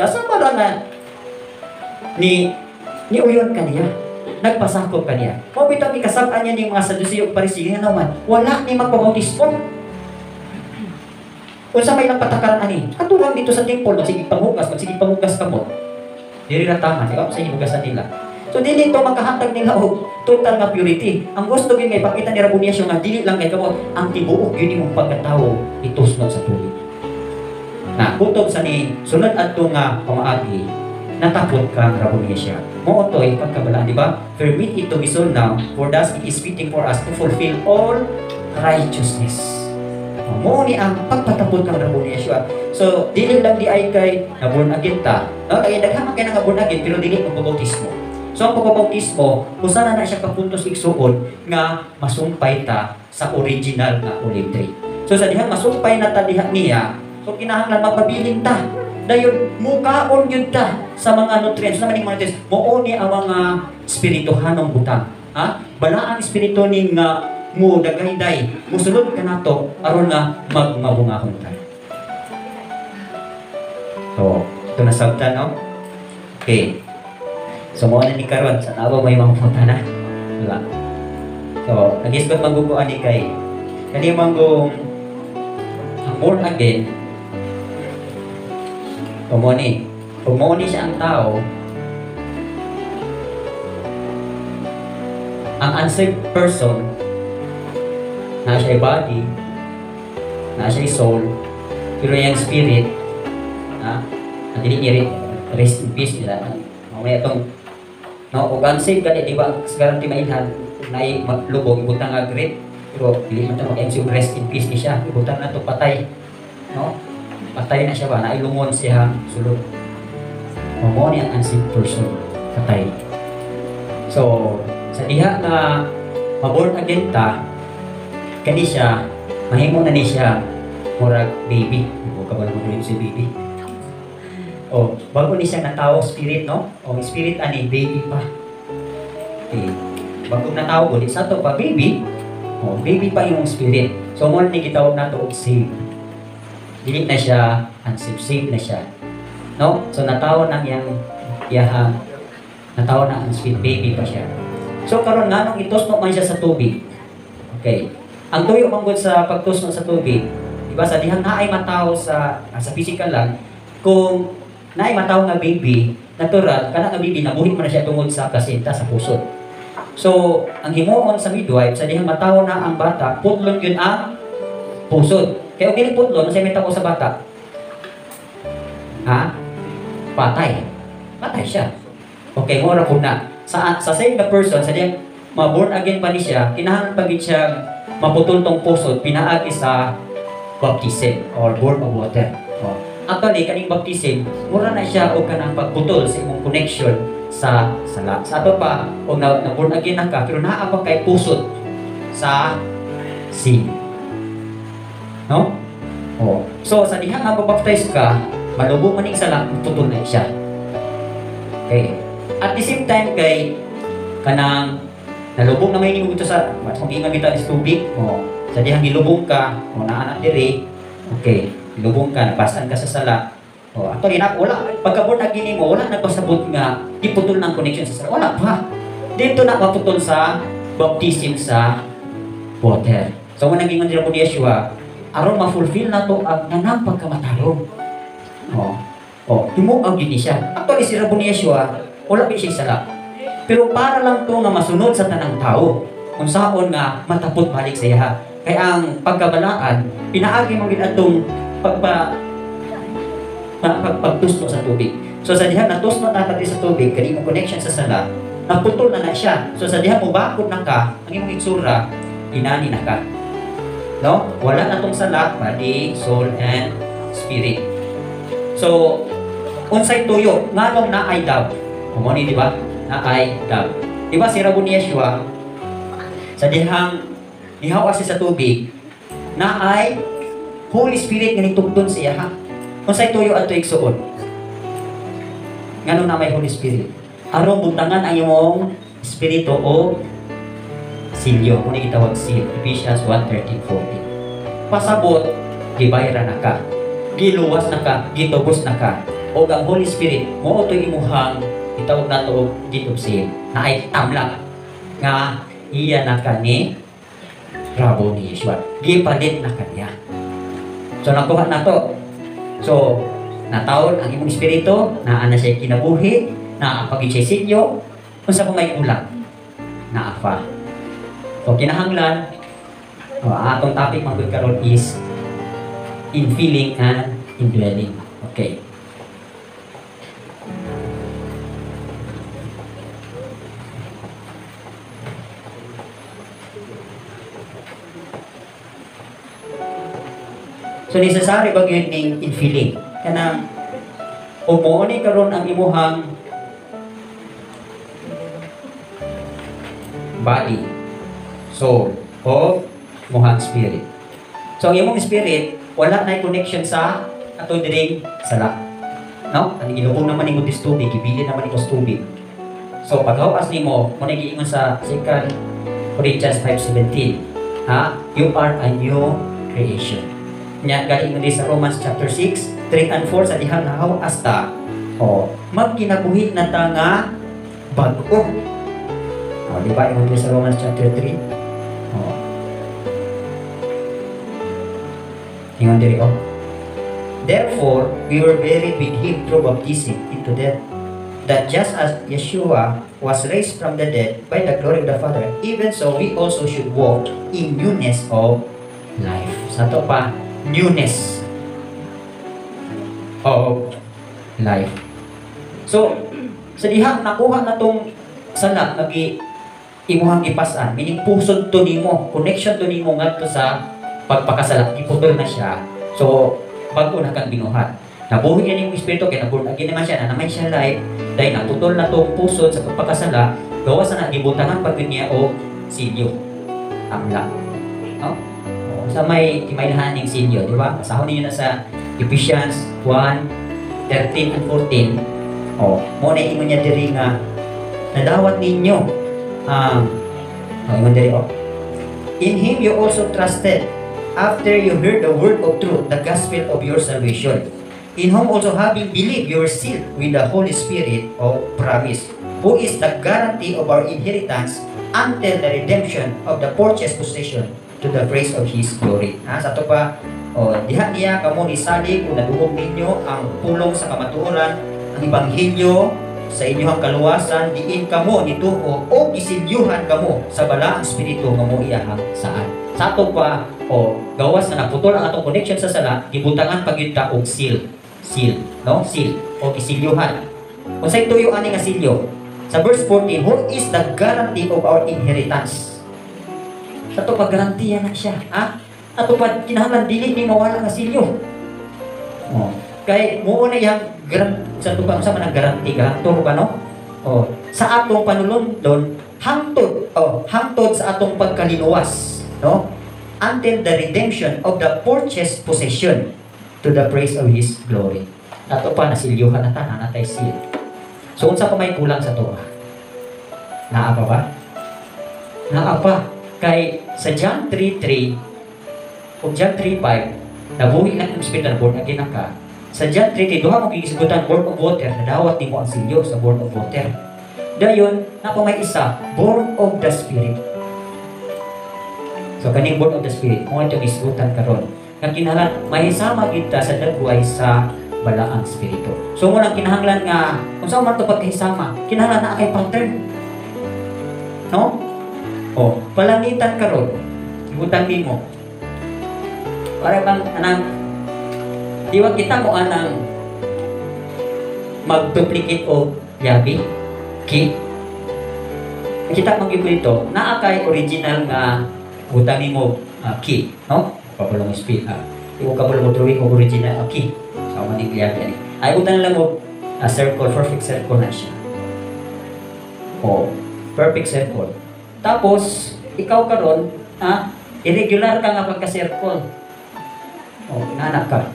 ka, sama ra na ni niuyon ka niya. Nagpasakop ka niya. Mao bitaw gikasab-an niya ning mga Saduceo ug Pariseo nga man, wala ni magpabautismo. Unsa may ilang patakaran ani? Katurang dito sa temple, magsige panghugas kamot. Diri ra tama, di ba? Sa hinugasan nila. So dili to makahatag nila og total nga purity. Ang gusto gyud nga ipakita ni Raboni Yeshua nga dili lang kay kamot, ang tibuok gyud imong pagkatawo itusnod sa tubig. Na kutob sa ni sunod adto nga pamaagi, natapot kang Raboni Yeshua. Mao to'y pagkabalaan, di ba? Permit it to be so now, for thus it is fitting for us to fulfill all righteousness. Mo ni ang pagpatapot kang Raboni Yeshua. So, dili lang di ay kay na born again ta. No, kay daghan man kay nga born again pero dili magpabautismo. So, ang pagpabautismo, usa na na siya ka puntos, igsuon, nga masumpay ta sa original nga olive tree. So, sa dihang masumpay na ta diha niya, so kinahanglan magpabilin ta. Dayon mukaon gyud ta sa mga nutrients. Sa mga nutrients, mao ni ang mga espirituhanong butang. Ha? Balaang espiritu ning nga mo dagayday, musulod ka nato aron nga magmabungahon ta. So, ito na sabta, no? Okay. So, mao na ni karon sa tawa may mga punta na. Wala. So, nag-isgot man ko ani kay kani manggong ang born again. O mo ni. Kung mo ni siya ang tao, ang unsaved person, na siya body, na siya soul, pero yung spirit, ha, ang dili niya rest in peace nila. Mamaya itong, no, ug unsaved gani, di ba, sa garanti mailhan, naay maglubog, ibutang nga grave, pero dili man ta mag-MC rest in peace ni siya, ibutang na to patay, no? Patay na siya ba, nailungon siya sulod. Mao ni ang unsaved person, patay. So, sa diha nga maborn again ta, kani siya, mahimo na ni siya murag baby. O kabalo mo si baby. O, bago ni siya natawo spirit, no? O, spirit ani, baby pa. Okay. Bago natawo, ulit sa to pa, baby. O, baby pa yung spirit. So, mo ni gitawag nato og save. Dili na siya unsaved, save na siya. No? So, natawo na iyang iyahang, natawo na ang spirit, baby pa siya. So, karon nganong itusno man siya sa tubig. Okay. Ang tuyo man gud sa pagtusno sa tubig, di ba, sa dihang naay matawo sa physical lang, kung naay matawo nga baby, natural, kana nga baby, nabuhi man na siya tungod sa placenta, sa pusod. So, ang himuon sa midwife, sa dihang matawo na ang bata, putlon yun ang pusod. Kaya kung dili putlon, unsay may tao sa bata? Ha? Patay. Patay siya. Okay, mura po na. Sa same na person, sa dihang ma-born again pa ni siya, kinahanglan pa gid siyang maputol tong pusod, pinaagi sa baptism or born of water. Oh. Actually, kaning baptism, mura na siya og kanang pagputol sa imong connection sa sala. Sa ato pa, og na born again na ka, pero naa pa kay pusod sa sin. No? Oh. So, sa diha nga mabaptize ka, malubong man ning sala, putol na siya. Okay. At the same time, kay kanang nalubong na may nimo dito sa kung ingon bitaw is tubig, oh, sa dihang gilubong ka, o naa na diri, okay, gilubong ka, napasan ka sa sala. Oh, actually na wala pagka born again nimo, wala nagpasabot nga giputol ng connection sa sala. Wala pa. Dito na maputol sa baptism sa water. So mo nang ingon dira po ni Yeshua, aron ma-fulfill na to ang nanang pagkamatarong. Oh. Oh, himuag gyud ni siya. Actually si Raboni Yeshua, wala pa siya sala. Pero para lang to nga masunod sa tanang tao, kung saon nga matapot balik sa iya. Kay ang pagkabalaan, pinaagi mo gid atong pagtusno sa tubig. So sa diha natusno ta sa tubig, kani imong connection sa sala, naputol na na siya. So sa diha mo bakod na ka, ang imong itsura, inani na ka. No? Wala na tong sala, body, soul, and spirit. So, unsay tuyo, nganong naay dove? Mo ni, di ba? Naay dove. Di ba si Raboni Yeshua, sa dihang nihawa siya sa tubig, naay Holy Spirit nga nitugdon sa iya. Unsay tuyo adto, igsuon? Ngano na may Holy Spirit? Aron butangan ang imong espiritu o silyo, kung gitawag seal, Ephesians 1:13-14. Pasabot, gibayra na ka, giluwas na ka, gitubos na ka. O ang Holy Spirit, mo ito imuhang itawag nato og gift of sale na ay tamla nga iya na kani rabo ni Yeshua. Gipalit na kanya. So nakuha na to. So natawon ang imong espiritu, naa na siya kinabuhi, naa pagid siya sinyo, unsa pa may kulang? Naa pa. So kinahanglan atong topic man gud karon is infilling and indwelling. Okay. So necessary ba gyud ning infilling? Kanang umuoni karon ang imuhang body, soul, o imuhang spirit. So ang imong spirit wala na connection sa ato diring sala. No? Ang gilubong naman nimo dis tubig, gibili naman nimo sa tubig. So paghawas nimo, mo na giingon sa 2 Corinthians 5:17, ha? You are a new creation. Nya galing mo sa Romans chapter 6, 3 and 4 sa dihang nahawas ta. O, magkinabuhi na ta nga bag-o. O, di ba ingon sa Romans chapter 3? O. Ingon diri, o. Therefore, we were buried with him through baptism into death, that just as Yeshua was raised from the dead by the glory of the Father, even so we also should walk in newness of life. Sa to pa, newness of life. So, sa dihang nakuha na tong sala nga imuhang gipasan, meaning pusod to nimo, connection to nimo ngadto sa pagpakasala, giputol na siya. So, bag-o na kang binuhat. Nabuhi na nimong espiritu, kay naborn again naman siya, na naman siya life, dahil naputol na tong pusod sa pagpakasala, gawas na gibutangan pag niya og silyo. Amla. No? Sa may timaylahan ning silyo, di ba? Basahon ninyo na sa Ephesians 1:13 and 14. O, mo na ingon niya diri nga nadawat ninyo ang ingon diri, oh. In him you also trusted after you heard the word of truth, the gospel of your salvation. In whom also having believed, you were sealed with the Holy Spirit of promise, who is the guarantee of our inheritance until the redemption of the purchased possession to the praise of His glory. Ha, sa ato pa, oh, diha niya kamo nisalig o nadungog ninyo ang pulong sa kamatuoran, ang ebanghelyo sa inyong kaluwasan, diin kamo nituo o gisilyuhan kamo sa balaang espiritu nga mo iyahang saan. Sa ato pa, o gawas na naputol ang atong connection sa sala, gibutangan pa gyud ta og seal. Seal, no? Seal o gisilyuhan. Unsay tuyo ani nga silyo? Sa verse 14, who is the guarantee of our inheritance? Sa ato pa garantiya na siya, ha? Ato pa kinahanglan dili ni mawala nga silyo. Oh. Kay muo na iyang sa ato pa unsa man ang garanti, garanto ba, no? Oh, sa atong panulundon hangtod, oh, hangtod sa atong pagkalinuwas, no? Until the redemption of the purchased possession to the praise of His glory. Ato pa nasilyuhan na ta, natay seal. So unsa pa may kulang sa tuwa? Naa pa ba? Naa pa. Kay sa John 3:3 o John 3:5, nabuhi na ang espiritu na born again na ka. Sa John 3:3, duha mo gigisgutan born of water, nadawat nimo ang silyo sa born of water. Dayon, napa may isa, born of the Spirit. So kaning born of the Spirit, mo atong gisgutan karon. Nga kinahanglan mahisama gyud ta sa dagway sa balaang espiritu. So mo nang kinahanglan nga unsa man to pagkahisama, kinahanglan naa kay pattern. No? O, palangitan karon, ibutang nimo. Para bang anang diwag kita mo anang mag-duplicate o yabi key. Kita man gyud dito, naa kay original nga butang nimo key, no? Kabalo mo speed, Ikaw kabalo mo drawing og original key. Sa man ning yabi ani. Ay butang lang mo circle, perfect circle na siya. O, perfect circle. Tapos ikaw karon, irregular ka nga pagka-circle. O, nanak ka.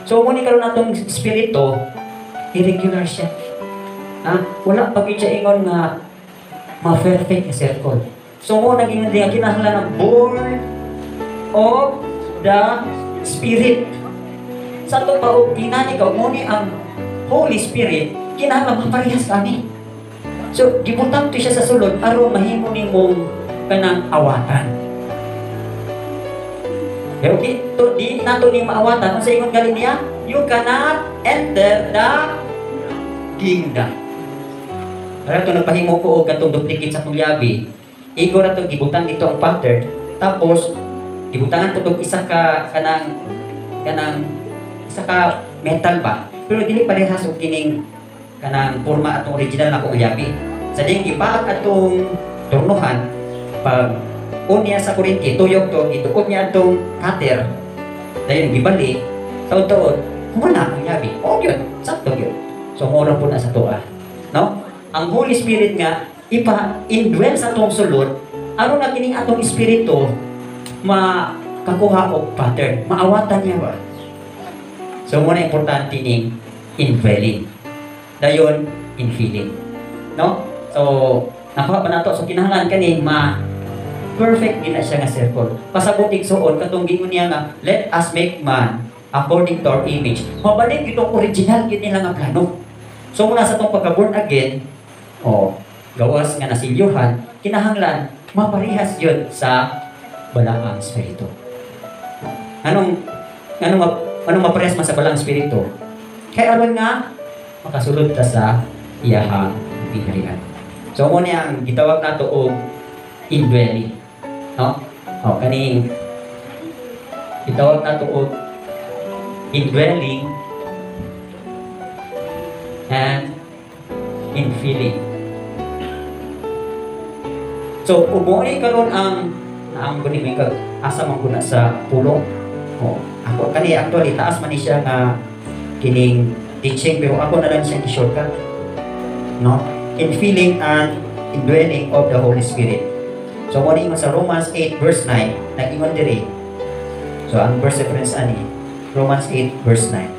So muni karon atong espiritu, irregular siya. Wala pa gyud siya ingon nga ma-perfect nga circle. So mo naging diya kinahanglan ng born of the Spirit. Sa ato pa og ginani ka muni ang Holy Spirit, kinahanglan maparehas kami. So, gibutang to siya sa sulod aron mahimo nimong kanang awatan. Pero di, to, di nato ni maawatan. Unsa ingon gali niya? You cannot enter the kingdom. Kaya ito nagpahimo ko og katong duplicate sa akong labi. Igo ra tong gibutang dito ang pattern. Tapos gibutangan ko tong isa ka kanang kanang isa ka metal ba. Pero dili parehas og kining kanang porma atong original na akong labi. Sa ding gibaag atong turnuhan, pag on niya sa kuryente, tuyok to, gituot niya atong cutter, dayon gibali, taod-taod, humana ang labi. O yun, sakto yun. So mura po na sa tuwa. No? Ang Holy Spirit nga ipa-indwell sa atong sulod aron na kining atong espiritu makakuha og pattern, maawatan niya ba. So muna importante ning indwelling. Dayon infilling. No? So nakuha pa nato, so kinahanglan kani ma perfect gina siya nga circle. Pasabot, igsuon, katong giingon niya nga "Let us make man according to our image." Mabalik itong original gid nila nga plano. So muna sa atong pagka born again, oh, gawas nga nasilyuhan, kinahanglan maparehas yun sa Balaang Espiritu. Anong maparehas man sa Balaang Espiritu? Kay aron nga makasulod ta sa iyahang gingharian. So mo niya ang gitawag nato og indwelling. No? O kaning gitawag nato og indwelling and infilling. So, umuwi karon ang guni may kag asa man guna sa pulong. Oh, ako kani actually taas man ni siya nga kining teaching, pero ako na lang siya i-shortcut. No? Infilling and indwelling of the Holy Spirit. So mo ni sa Romans 8 verse 9, nag-ingon diri. So ang verse reference ani, Romans 8 verse 9.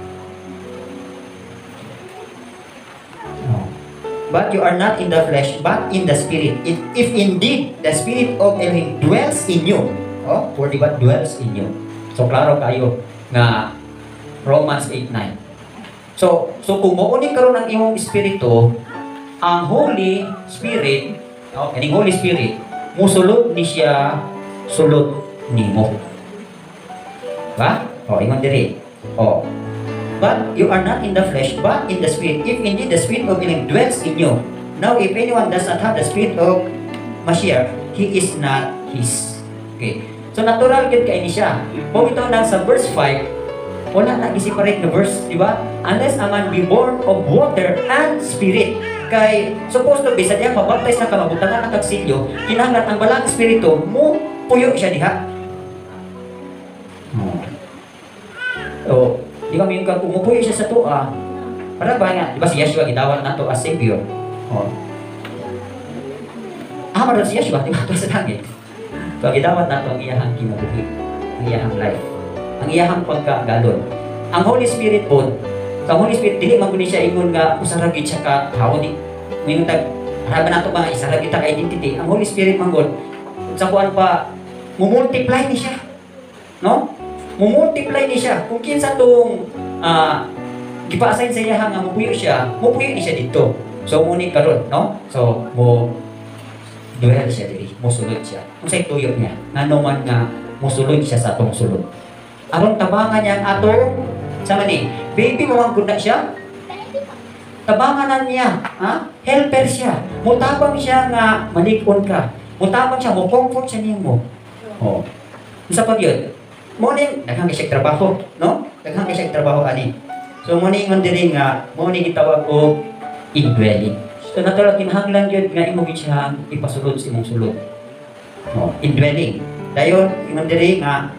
No. "But you are not in the flesh, but in the Spirit, if indeed the Spirit of Elohim dwells in you." Oh, for di ba dwells in you? So klaro kayo nga Romans 8:9. So kung mao ni karon ang imong espiritu, ang Holy Spirit, no, kining Holy Spirit musulod ni siya sulod nimo. Ba? O, ingon diri. O. "But you are not in the flesh, but in the Spirit, if indeed the Spirit of Elohim dwells in you. Now, if anyone does not have the Spirit of Mashiach, he is not his." Okay. So, natural gyud kay ni siya. Kung ito lang sa verse 5, wala na giseparate na verse, di ba? "Unless a man be born of water and Spirit." Kay, supposed to be, sa diyang mabaptize na ka, mabutangan na kag silyo, kinahanglan ang Balang Espiritu, mo puyo siya diha. Oh. So, di ba may kag umupuyo siya sa tuwa, para ba nga, di ba si Yeshua gidawat nato as Savior? Oh. Ah, maron si Yeshua, di ba, sa langit. So, gidawat nato ang iyahang kinabuhi, ang iyahang life, ang iyahang pagkagalon. Ang Holy Spirit po, sa Holy Spirit, dili man guni siya ingon nga usa ra gid siya ka tawo, di. Ngayon tag, harapan nato ba isa ra gid ta ka identity. Ang Holy Spirit man gud, sa kuan pa, mumultiply ni siya. No? Mumultiply ni siya. Kung kinsa tong gipa-assign sa iya nga mupuyo siya, mupuyo ni siya dito. So muni karon, no? So mo dwell siya diri, musulod siya. Unsay tuyo niya? Ngano man nga musulod siya sa atong sulod? Aron tabangan niya ang atong sa ni baby mo man gud na siya. Tabangan na niya, ha? Helper siya. Mutabang siya nga malig-on ka. Mutabang siya, mo comfort siya nimo. Oh. Unsa pa gyud? Mo ning daghan kay siya trabaho, no? Daghan kay siya trabaho ani. So mo ni ingon diri nga mo ni gitawag og indwelling. So natural kinahanglan gyud nga imo gid siyang ipasulod sa imong sulod. Oh, indwelling. Dayon ingon diri nga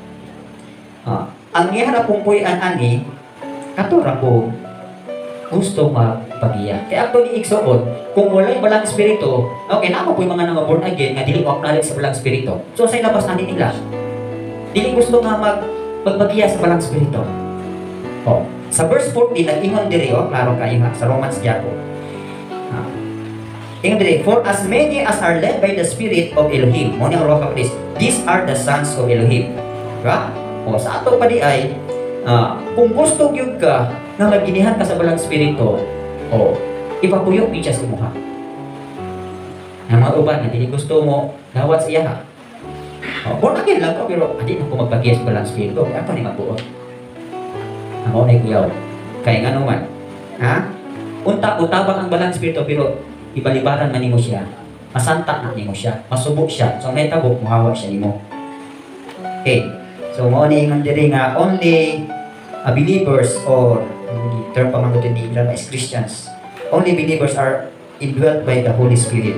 ang iya ra pong puy-an ani kato ra ko gusto magpagiya. Kaya actually, igsuon, kung walay Balang Espiritu, okay, naa po yung mga nga born again nga dili mo acknowledge sa Balang Espiritu. So sa labas ani nila, dili gusto nga magpagiya sa Balang Espiritu. Oh. Sa verse 14, nag-ingon diri, oh, klaro kayo ha, sa Romans gyapon. Ingon diri, "For as many as are led by the Spirit of Elohim," mo ni ang Ruach HaKodesh, "these are the sons of Elohim." Diba? O, sa ato pa di ay, kung gusto gyud ka, Nga maginihan ka sa Balaang Espiritu, o ipapuyo ni siya sa imuha. Ang mga uban nga dili gusto mo dawat sa iya ha. Oh, born again lang ko, pero adi na ko magpagiya sa Balaang Espiritu. Kaya ako ni magbuot. Ang mao na kuyaw. Kay ngano man? Ha? Unta utabang ang Balaang Espiritu, pero ibalibaran man nimo siya. Masanta na nimo siya, masubo siya. So may tabo, muhawa siya nimo. Okay. So mao ni ingon diri nga only a believers, or ang term pa man gud ni Ilan is Christians. Only believers are indwelt by the Holy Spirit.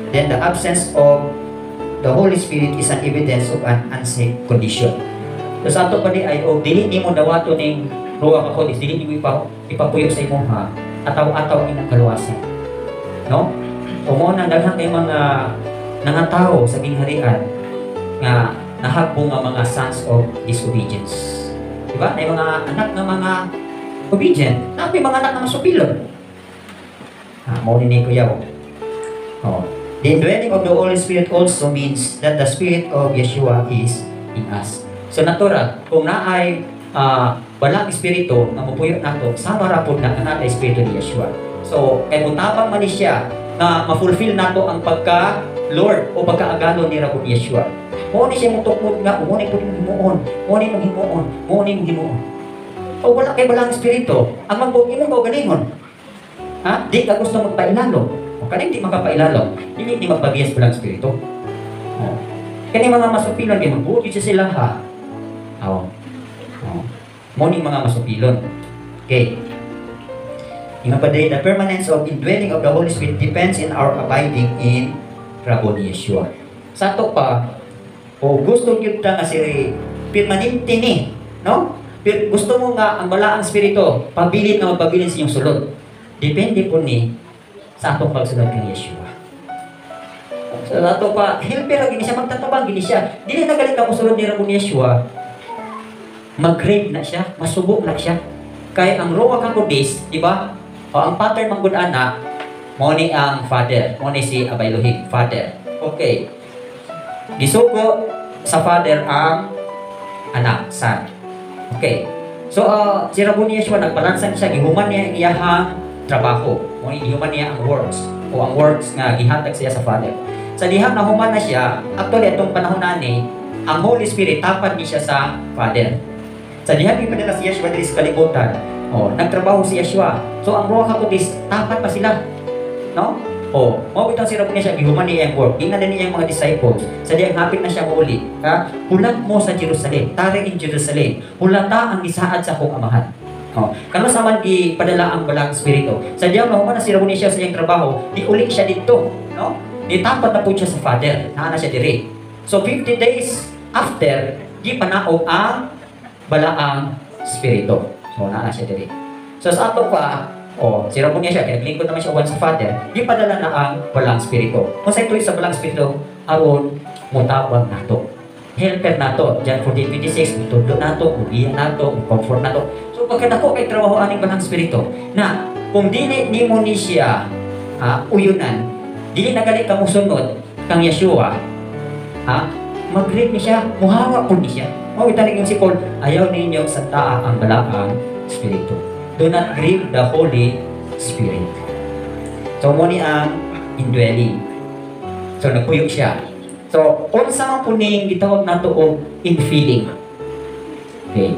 Then the absence of the Holy Spirit is an evidence of an unsaved condition. So sa ato pa di ay og dili nimo dawaton ning Ruach HaKodesh, dili nimo ipapuyo sa imong ha, ataw-ataw ang imong kaluwasan. No? O mao nang daghan kay mga nangatao sa gingharian nga nahagbong nga mga sons of disobedience. Diba? May mga anak nga mga obedient, naa mga anak nga masupilon. Ah, mao ni kuya. Oh. The indwelling of the Holy Spirit also means that the Spirit of Yeshua is in us. So natural, kung naay Balaang Espiritu nga mopuyo nato, sama ra pud na nga naay Espiritu ni Yeshua. So, kay mutabang man ni siya nga ma-fulfill nato ang pagka Lord o pagkaagalo ni Rabon Yeshua. Mao ni siya motukod nga mo ni pud himuon, mo ni mong himuon, mo ni mong himuon. O wala kay Balaang Espiritu, ang magbuot imong kaugalingon. Ha? Di ka gusto magpailalom. O kaning di makapailalo, dili ni magpabiyas Balaang Espiritu. O. Kani mga masupilon kay magbuot gyud sila ha. Oo. Oh. Mo ni mga masupilon. Okay. Ingon pa din, the permanence of indwelling of the Holy Spirit depends in our abiding in Rabon Yeshua. Sa ato pa, o gusto gyud ta nga si permanente ni, no? Pero gusto mo nga ang Balaang Espiritu, pabilin nga magpabilin sa inyong sulod. Depende po ni sa atong pagsunod kang Yeshua. Sa ato pa, helper gini siya, magtatabang gini siya. Dili na galit ka mosulod ni Rabon Yeshua, mag-grave na siya, masubo na siya. Kay ang Ruach HaKodesh, di ba? O ang pattern man gud ana, mo ni ang Father, mo ni si Abba Elohim, Father. Okay. Gisugo sa Father ang anak, Son. Okay. So, si Rabon Yeshua, nagbalansan siya, gihuman niya ang iyahang trabaho. Mo ni gihuman niya ang works o ang works nga gihatag siya sa Father. Sa dihang nahuman na siya, actually atong panahon nani, ang Holy Spirit tapad ni siya sa Father. Sa dihang gipadala si Yeshua diri sa kalibutan, oh, nagtrabaho si Yeshua. So ang Ruach HaKodesh tapat pa sila. No? Oh, mao bitong si Rabon siya gihuman niya ang work. Ingnan niya ang mga disciples. Sa dihang hapit na siya muuli, ha? Hulat mo sa Jerusalem, tarry in Jerusalem. Hulata ang gisaad sa akong Amahan. Oh, kano sa man gipadala ang Balaang Espiritu. Sa dihang nahuman na si Rabon siya sa iyang trabaho, di uli siya dito, no? Ditapat na po siya sa Father. Naa na siya diri. So 50 days after, gipanaog ang Balaang Espiritu. So naa na siya diri. So sa ato pa, oh, si Rabon niya siya, kaya naglingkod naman siya uban sa Father, gipadala na ang Balaang Espiritu. Kung sa ito sa Balaang Espiritu, aron mutabang nato. Helper nato. John 14:26, mutudlo nato, mugiya nato, comfort nato. So pagkadako kay trabaho aning Balaang Espiritu, na kung dili nimo ni siya uyunan, dili na gali ka mosunod kang Yeshua, ha? Mag-greet ni siya, muhawa po ni siya. Mao itanig yung si Paul, ayaw ninyo santaa ang Balaang Espiritu. Do not grieve the Holy Spirit. So, mo ni ang indwelling. So, nagpuyo siya. So, unsa man po ning gitawag nato og infilling? Okay.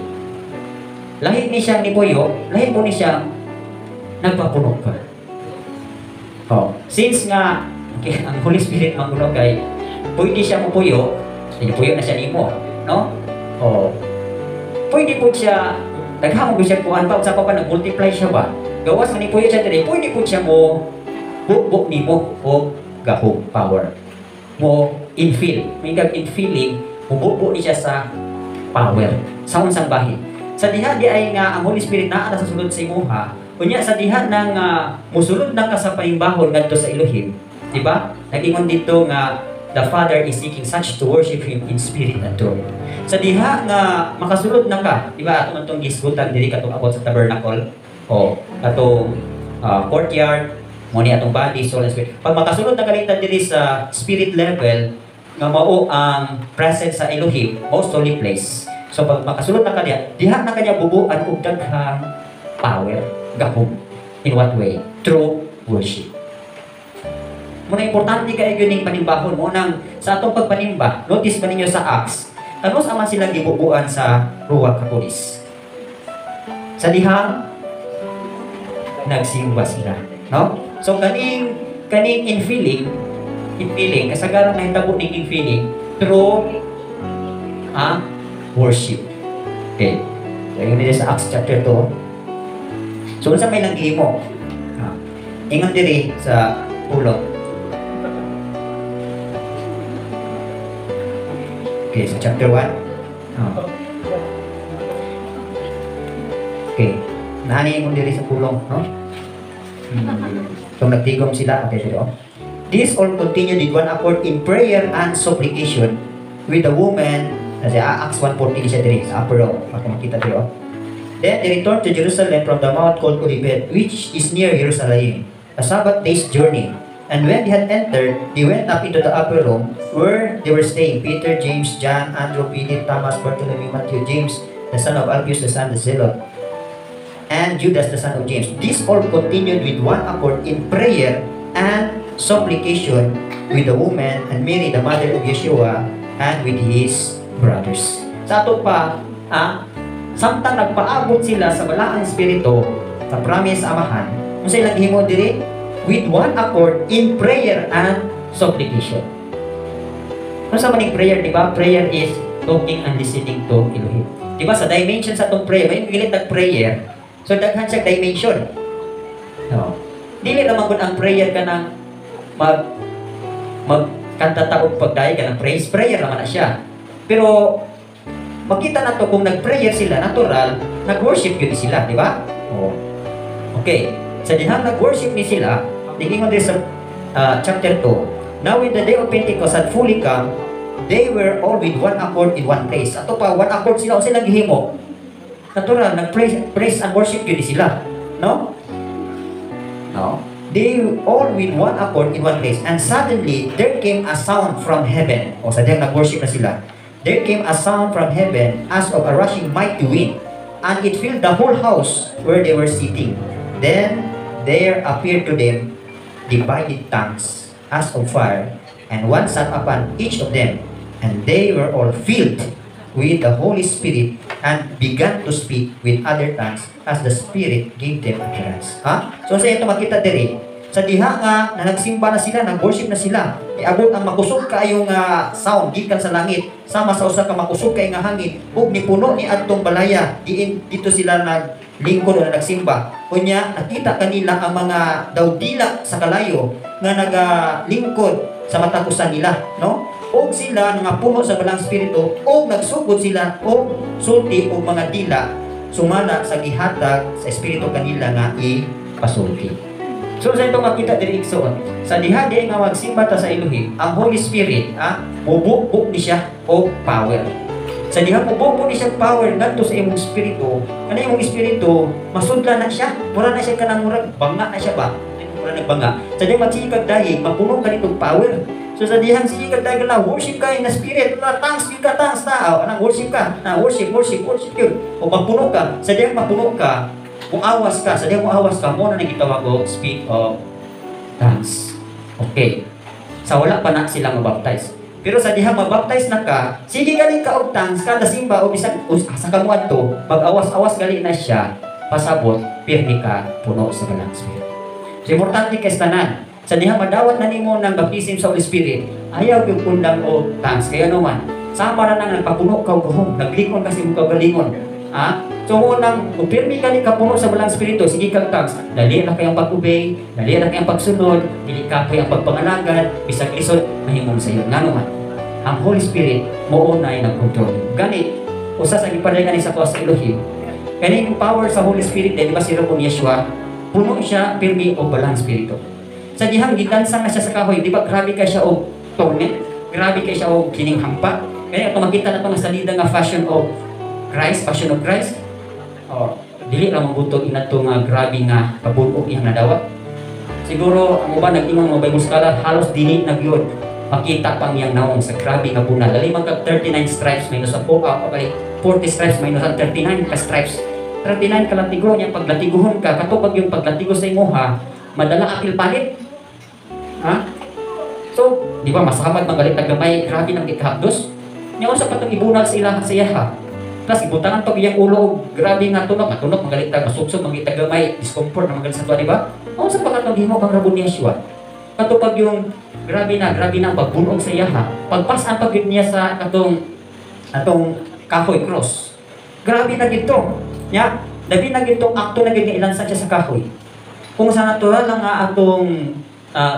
Lahi ni siya ni puyo, lahi po ni siya nagpapuno ka. Oh, since nga okay, ang Holy Spirit ang gulo kay pwede siya mupuyo, puyo na siya nimo, no? Oh. Pwede po siya daghan mo siya kuan pa, sa pa nag-multiply siya ba? Gawas man ni puyo siya diri, pwede po siya mo bukbuk nimo o gahom, power. Mo infill, may kag infilling, mubukbuk ni siya sa power. Sa unsang bahin. Sa diha di ay nga ang Holy Spirit naa na sa sulod sa imuha, unya sa diha nang musulod na ka sa pahimbahon ngadto sa Elohim, di ba? Nag-ingon dito nga the Father is seeking such to worship Him in spirit and truth. Sa diha nga makasulod na ka, di ba? Ato man tong gisgutan diri katong about sa tabernacle o atong courtyard, mo ni atong body, soul, and spirit. Pag makasulod na kalitan diri sa spirit level nga mao ang presence sa Elohim, most holy place. So pag makasulod na kaniya, diha na kanya bubuan og daghang Power, gahom. In what way? Through worship. Muna importante kayo yun yung panimbahon mo nang sa atong pagpanimba. Notice ba ninyo sa Acts, kanus-a man sila gibubuan sa Ruach HaKodesh? Sa dihang nagsimba sila, no? So kaning kaning infilling kasagaran nahitabo ning infilling through worship. Okay. So yun din sa Acts chapter 2. So unsa may lang gihimo? Ingon diri sa pulong. Okay, so chapter 1. Oh. Okay. Naani ingon diri sa pulong, no? So nagtigom sila, okay, diri oh. This all continued with one accord in prayer and supplication with the woman. Kasi Acts 1:14 siya diri sa upper row. Ako makita diri oh. Then they returned to Jerusalem from the mount called Olivet, which is near Jerusalem, a Sabbath day's journey. And when they had entered, they went up into the upper room where they were staying: Peter, James, John, Andrew, Philip, Thomas, Bartholomew, Matthew, James, the son of Alphaeus, the son of Zealot, and Judas, the son of James. This all continued with one accord in prayer and supplication with the woman and Mary, the mother of Yeshua, and with his brothers. Sa ato pa, samtang nagpaabot sila sa Balaang Espiritu, sa promise Amahan, unsa ilang gihimo diri? With one accord in prayer and supplication. Unsa man ning prayer, di ba? Prayer is talking and listening to Elohim. Di ba sa dimension sa atong prayer, may gilit tag prayer. So daghan siya dimension. No. Dili ra man gud ang prayer kanang mag magkanta ta og pagdayeg, kanang praise, prayer naman na siya. Pero makita nato kung nag-prayer sila, natural, nag-worship gyud sila, di ba? Oh. Okay. Sa dihang nag-worship ni sila, niingon diri sa chapter 2. Now when the day of Pentecost had fully come, they were all with one accord in one place. Ato pa, one accord sila, unsa silang gihimo? Natural, nag-praise praise and worship gyud sila. No? No. They all with one accord in one place. And suddenly, there came a sound from heaven. O sa dihang nag-worship na sila. There came a sound from heaven as of a rushing mighty wind, and it filled the whole house where they were sitting. Then there appeared to them divided tongues as of fire, and one sat upon each of them. And they were all filled with the Holy Spirit and began to speak with other tongues as the Spirit gave them utterance. Ha? So sa ito makita diri, sa diha nga na nagsimba na sila, nag-worship na sila, iabot ang makusog kaayo nga sound gikan sa langit, sama sa usa ka makusog kay nga hangin, ug nipuno ni adtong balaya, diin dito sila naglingkod o nagsimba. Unya nakita kanila ang mga daw dila sa kalayo nga nagalingkod sa matag usa nila, no? Og sila nga puno sa Balaang Espiritu og nagsugod sila og sulti og mga dila sumala sa gihatag sa Espiritu kanila nga ipasulti. So sa ito makita diri, igsoon, sa diha di nga magsimba ta sa Elohim, ang Holy Spirit mububo ni siya og power. Sa diha mububo ni siya power ngadto sa imong espiritu, kanang imong espiritu masudlan na siya, mura na siya kanang murag banga na siya ba? Mura nagbanga. Sa diha magsige kag dayeg, mapuno ka nitong power. So sa dihang sige kag dayeg na worship ka in the spirit, na tongues ka, tongues ta, anang worship ka, na worship, worship, worship yun. O mapuno ka, sa dihang mapuno ka, kung awas ka, sa dihang awas ka, mo na nagitawag og speak of tongues. Okay. Sa wala pa na sila mabaptize. Pero sa dihang mabaptize na ka, sige gali ka og tongues, kada simba o bisag asa ka moadto, mag-awas-awas gali na siya, pasabot, pirmi ka puno sa Balaang Espiritu. So importante kay tanan, sa dihang madawat na nimo ng baptism sa Holy Spirit, ayaw yung undang og tongues. Kaya naman, sama na nang nagpapuno ka og gahom, naglikon kasi mo kagalingon. Ha? So unang, kung pirmi ka ni kapuno sa Balaang Espiritu, sige kang tongues, dali na kayang pag-obey, dali na kayang pagsunod, dili ka ang pagpangalagad, bisag lisod, mahimong sa iyo. Ngano man, ang Holy Spirit mo unay nag-control. Gani, usa sa gipadayag ni sa sa Elohim, kani power sa Holy Spirit, di ba si Ramon Yeshua, puno siya pirmi og Balaang Espiritu. Sa dihang gidansang na siya sa kahoy, di ba grabe kay siya og torment, grabe kay siya og kining hampa. Kaya ato makita na to nga salida nga fashion of Christ, passion of Christ. Oh, dili ra mabutog inadto nga grabe nga pabun-og iyang nadawat. Siguro ang uban nag-ingon mga Bible scholar, halos dili na gyud makita pang iyang naong sa grabe nga bunal. Dali man kag 39 stripes minus ang 40 stripes minus ang 39 ka stripes. 39 kalatigo niya. Paglatiguhon ka, katubag yung paglatigo sa imuha, madala apil palit. Ha? So, di ba masamad magalit na gamay, grabe nang ikahapdos. Nya unsa pa tong ibunal sa ila sa iyaha? Plus ibutangan to iyang ulo og grabe nga tunok, matunok magalit ta, masuksog magalit ta gamay, discomfort na magalit sa tuwa, di ba? Unsa pa katong gihimo kang Raboni Yeshua? Katupag yung grabe na ang pagbunog sa iyaha. Pagpasan pag yun niya sa katong atong kahoy cross. Grabe na gito. Nya, labi na gitong akto na gid nga ilansan siya sa kahoy. Kung sa natural lang nga atong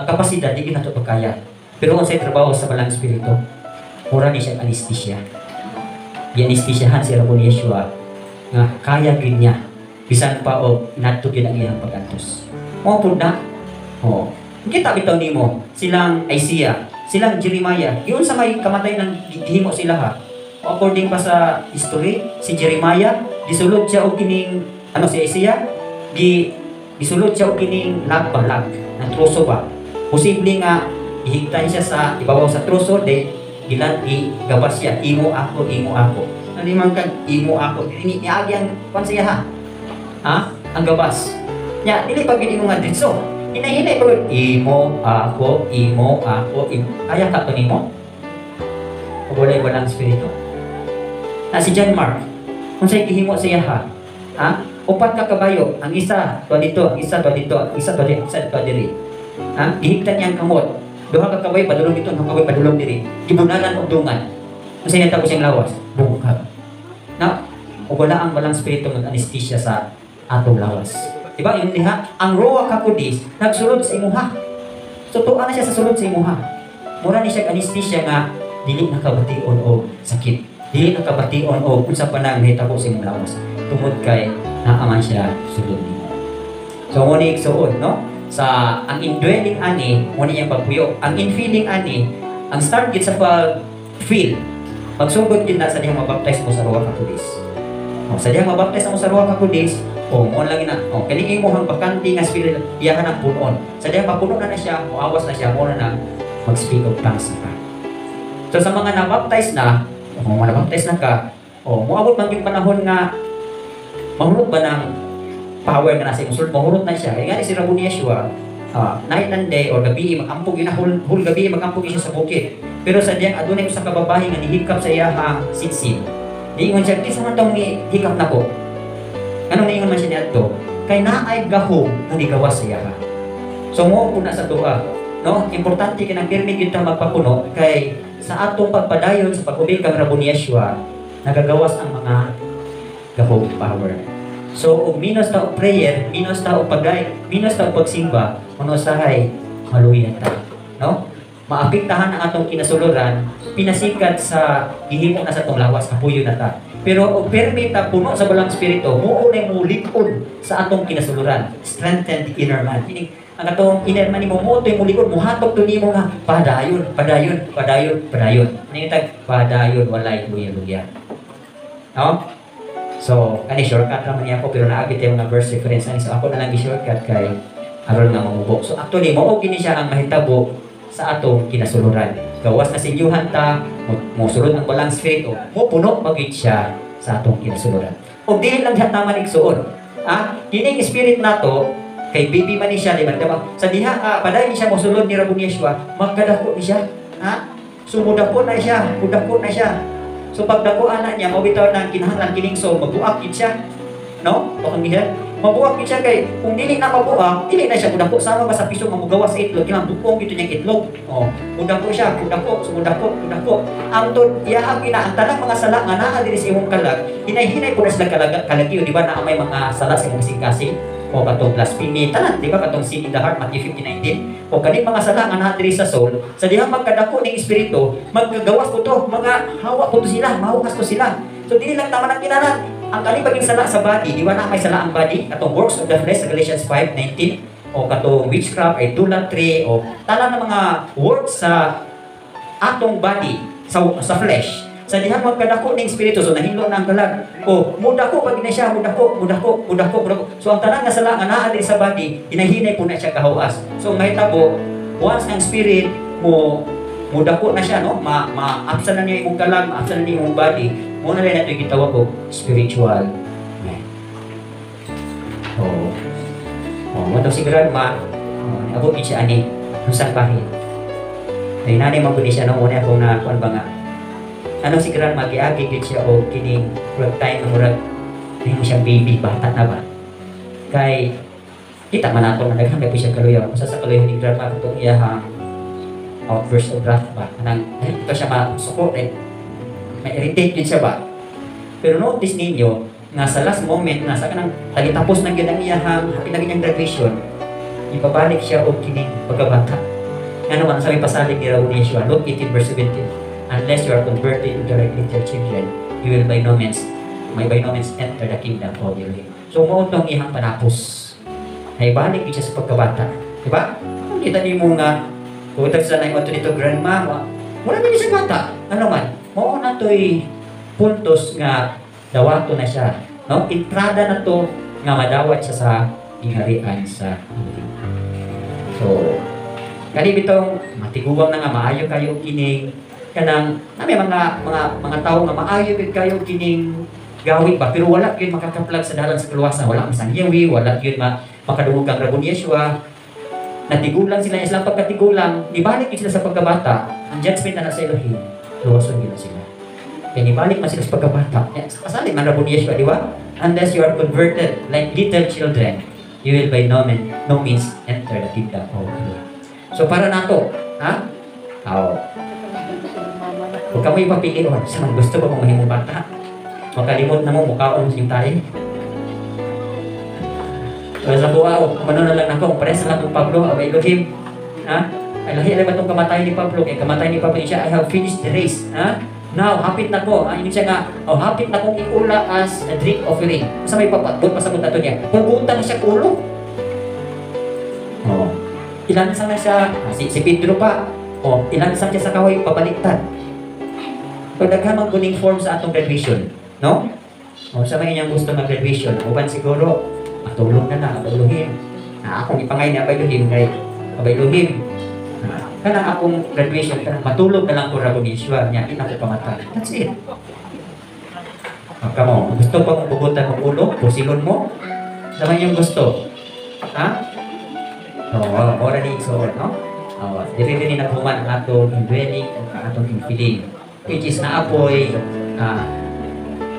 kapasidad, di gid nato pagkaya. Pero kung sa trabaho sa Balang Espiritu, mura ni siya anesthesia. Gi-anestesiyahan si Raboni Yeshua nga kaya gid niya bisan pa og nadto gyud ang iyang pag-antos. Mao pud na. Oo. Kita bitaw nimo silang Isaiah, silang Jeremiah, yun sa may kamatay ng gihimo sila, ha. According pa sa history, si Jeremiah gisulod siya og kining ano, si Isaiah gisulod siya og kining lag ba, lag ng troso ba. Posible nga gihigtan siya sa ibabaw sa troso de gilan gabas siya, "Imo ako, imo ako." Naliman kag "Imo ako," dili niagi ang kwan siya, ha. Ha? Ang gabas. Nya dili pa gid imo nga ditso. Hinay-hinay pa gid, "Imo ako, imo ako, imo." Kaya ka to nimo? O walay walang espiritu. Na si John Mark, kung sa'y gihimo siya, ha? Ha? Upat ka kabayo, ang isa tuwa dito, ang isa tuwa dito, ang isa tuwa dito, ang isa tuwa diri. Ha? Gihigtan niya ang kamot. Duha ka kabayo padulong dito, duha ka kabayo padulong diri. Gibunalan og dungan. Unsay nahitabo siyang lawas? Bungkag. Na, ug wala ang walang espiritu mag anesthesia sa atong lawas. Diba? Yung diha, ang Ruach HaKodesh nagsulod sa imuha. So tuwa na siya sa sulod sa imuha. Mura ni siya anesthesia nga dili nakabation og sakit. Dili nakabation og unsa pa nang nahitabo sa imong lawas. Tungod kay naa man siya sulod nimo. So mo ni igsuon, no? Sa ang indwelling ani, mo ni iyang pagpuyo. Ang infilling ani, ang start gid sa pag feel. Pagsugod gid na sa dihang mabaptize mo sa Ruach HaKodesh. O, sa dihang mabaptize mo sa Ruach HaKodesh, o mo lang na, o kani imong bakante nga spirit iyahan ang punon. Sa dihang mapuno na na siya, moawas na siya, mo na na mag-speak of tongues na ka. So sa mga nabaptize na, o kung mga nabaptize na ka, o moabot man yung panahon nga mahurot ba ng power nga nasa imong sulod, mahurot na siya. Kaya nga si Raboni Yeshua, night and day or gabi magampog yun na whole, whole gabi magampog siya sa bukid. Pero sa diyang adunay usa ka babae nga nihikap sa iyahang sitsit. Niingon siya, "Kinsa man tong ni hikap nako?" Nganong niingon man siya niadto? Kay naay gahom nga nigawas sa iyaha. So mo po na sa tuwa. No? Importante kay nang pirmi gyud ta magpapuno kay sa atong pagpadayon sa pag-obey kang Raboni Yeshua, nagagawas ang mga gahom, power. So, og minus ta og prayer, minus ta og pagay, minus ta og pagsimba, kuno usahay maluya ta. No? Maapektahan ang atong kinasuluran, pinasikat sa gihimo na sa atong lawas, kapuyo na ta. Pero og permi ta puno sa Balang Espiritu, muo na mo lig-on sa atong kinasuluran. Strengthen the inner man. Meaning, ang atong inner man nimo mo to'y mulig-on, muhatok to nimo nga padayon, padayon, padayon, padayon. Ano yung tag padayon, walay luya-luya. No? So, kani shortcut raman niya ako pero naagi tayo mga verse reference ani, so ako na lang gi-shortcut kay aron nga mamubok. So actually mao gini siya ang mahitabo sa atong kinasuluran. Gawas na silyuhan ta, mo sulod ang Balang Espiritu, mo puno magid siya sa atong kinasuluran. Og dili lang siya taman, igsuon. Ah, kining spirit nato kay baby man ni siya, di ba? Diba? Sa diha padayon ni siya mosulod ni Raboni Yeshua, magkadako ni siya. Ha? So mudako na siya, mudako na siya. So pagdako ana niya, mao bitaw na kinahanglan kining soul mabuak gid siya. No? O kang gihan? Mabuak gid siya kay kung dili na mabuak, dili na siya mudako, sama ba sa piso nga mugawas sa itlog, kinahanglan bukong gito niyang itlog. Oh, mudako siya, mudako, so mudako, mudako. Ang tod iyahang gina ang tanang mga sala nga naa diri sa imong kalag, hinay-hinay po na sila kalagyo, di ba, naa may mga sala sa imong kasing-kasing o katong blasphemy, tanan, di ba, katong sin in the heart, Matthew 15:19. O kaning mga sala nga naa diri sa soul, sa dihang magkadako ning espiritu, magkagawas po to, mga hawa po to sila, mahukas to sila. So dili lang tama ng kinalan, ang kani paging sala sa body, di ba na may sala ang body, katong works of the flesh sa Galatians 5:19, o katong witchcraft, idolatry, o tanan ng mga works sa atong body, sa flesh. Sa dihang magkadako ning espiritu, so nahinlo na ang kalag. O mudako pag na siya, mudako, mudako, mudako, mudako. So ang tanan nga sala nga naa diri sa body, hinahinay po na siya kahawas. So mahitabo, once ang spirit mo mudako na siya, no? Ma maapsan na niya imong kalag, maapsan na niya imong body, mo na rin nato gitawag og spiritual man. Oh. Oh, mo si grandma, oh, niabot ni siya ani usang bahin. Kay nanay man gud siya no una akong na kuan ba nga. Ano si grandma giagi gid siya og kining murag time nga murag nahimo siyang baby, bata na ba. Kay kita man nato nga daghan kay siya kaluyaw. Usa sa kaluyaw ni grandma katong iyahang outburst of wrath ba. Kanang ito siya masuko eh. May irritate yun siya ba. Pero notice ninyo nga sa last moment na sa kanang talitapos na gyud ang iyahang hapit na gyud graduation, ipabalik siya og kining pagkabata. Nga naman sa may pasalig ni Raul Yeshua, Luke 18 verse 17, "Unless you are converted into like little children, you will by no means enter the kingdom of Elohim." So mao tong iyang panapos. Ay balik siya sa pagkabata. Diba? Kung kita nimo nga kung sa na dito grandma, wala na siya bata. Ano man? Mao na to'y puntos nga dawato na siya. No? Entrada na to nga madawat siya sa gingharian sa Elohim. So, kani bitong matiguang na nga maayo kayo kining kanang na may mga tawo nga maayo gid kayo kining gawi ba, pero wala gyud makakaplag sa dalan sa kaluwasan, wala masangyawi, wala gyud makadungog kang Rabon Yeshua. Natigulang sila, silang pagkatigulang nibalik gyud sila sa pagkabata. Ang judgment na sa Elohim, luwason gyud na sila kaya nibalik man sila sa pagkabata. Kasali man Rabon Yeshua, di ba? "Unless you are converted like little children, you will by no means enter the kingdom of God." So para nato, ha? Aw. Huwag ka mo ipapilion. Sa man gusto ba mong mahimong bata? Makalimot na mo, mukhaon sa tayo. So sa buwa, kumano na lang ako, pares na lang kung Pablo, abay Elohim. Ha? Ay lahi ba itong kamatay ni Pablo? Kay kamatay ni Pablo siya, "I have finished the race." Ha? Now, hapit na ko. Ha? Ini siya nga, oh, hapit na kong iula as a drink offering. Sa may papatbot, pasabot na to niya. Pugutan na siya ulo. Oh. Ilansang na siya, ah, si Pedro pa. Oh, ilansang siya sa kahoy, pabaliktad. So, daghan man kuning form sa atong graduation. No? O, sa may inyong gusto ng graduation, uban siguro, matulog na na, abay Elohim. Na akong ipangay ni abay Elohim kay abay Elohim. Ah, kanang akong graduation, kanang matulog na lang ko Rabon Yeshua, niya, di na ko pamatay. That's it. O, kamo, gusto pa mong bugutan mong ulo, pusilon mo, sa may inyong gusto. Ha? Oo, ora ni igsoon, no? Oo, diri din naghuman ang atong indwelling o ang atong infilling, which is naapoy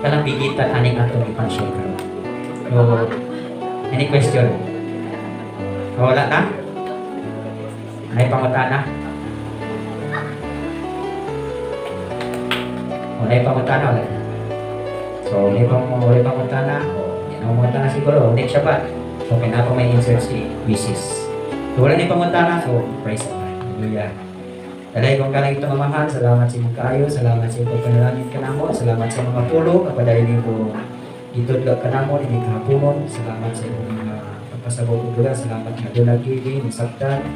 kanang bigitan aning atong ipan-share karon. So, any question? Wala na? Ay pangutana? Wala yung pangutana, wala na. So, wala yung pangutana. O, yan ang pangutana siguro. Next Shabbat. So, kaya pa may insert si Mrs. So, wala na yung pangutana. So, praise God. Hallelujah. Dalay kong kalang ito mamahal, salamat sa imong kaayo, salamat sa imong pagpanalangin kanamo, salamat sa mga pulong, kapadayon nimo gitudlo kanamo ini kahaponon, salamat sa imong mga pagpasabot ug duga, salamat nga doon nagili, nasabtan,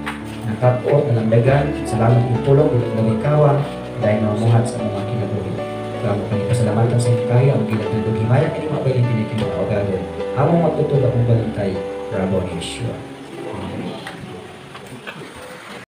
nakapot, nalamdagan, salamat imong pulong, dili na may kawang, dahil mamuhat sa mga kinabuhi. Salamat kami pasalamatan sa imong kaayo, ang gilat ng himaya, kini mabilin kini kinaugagon. Among magtutulak ang balantay, Rabon Yeshua.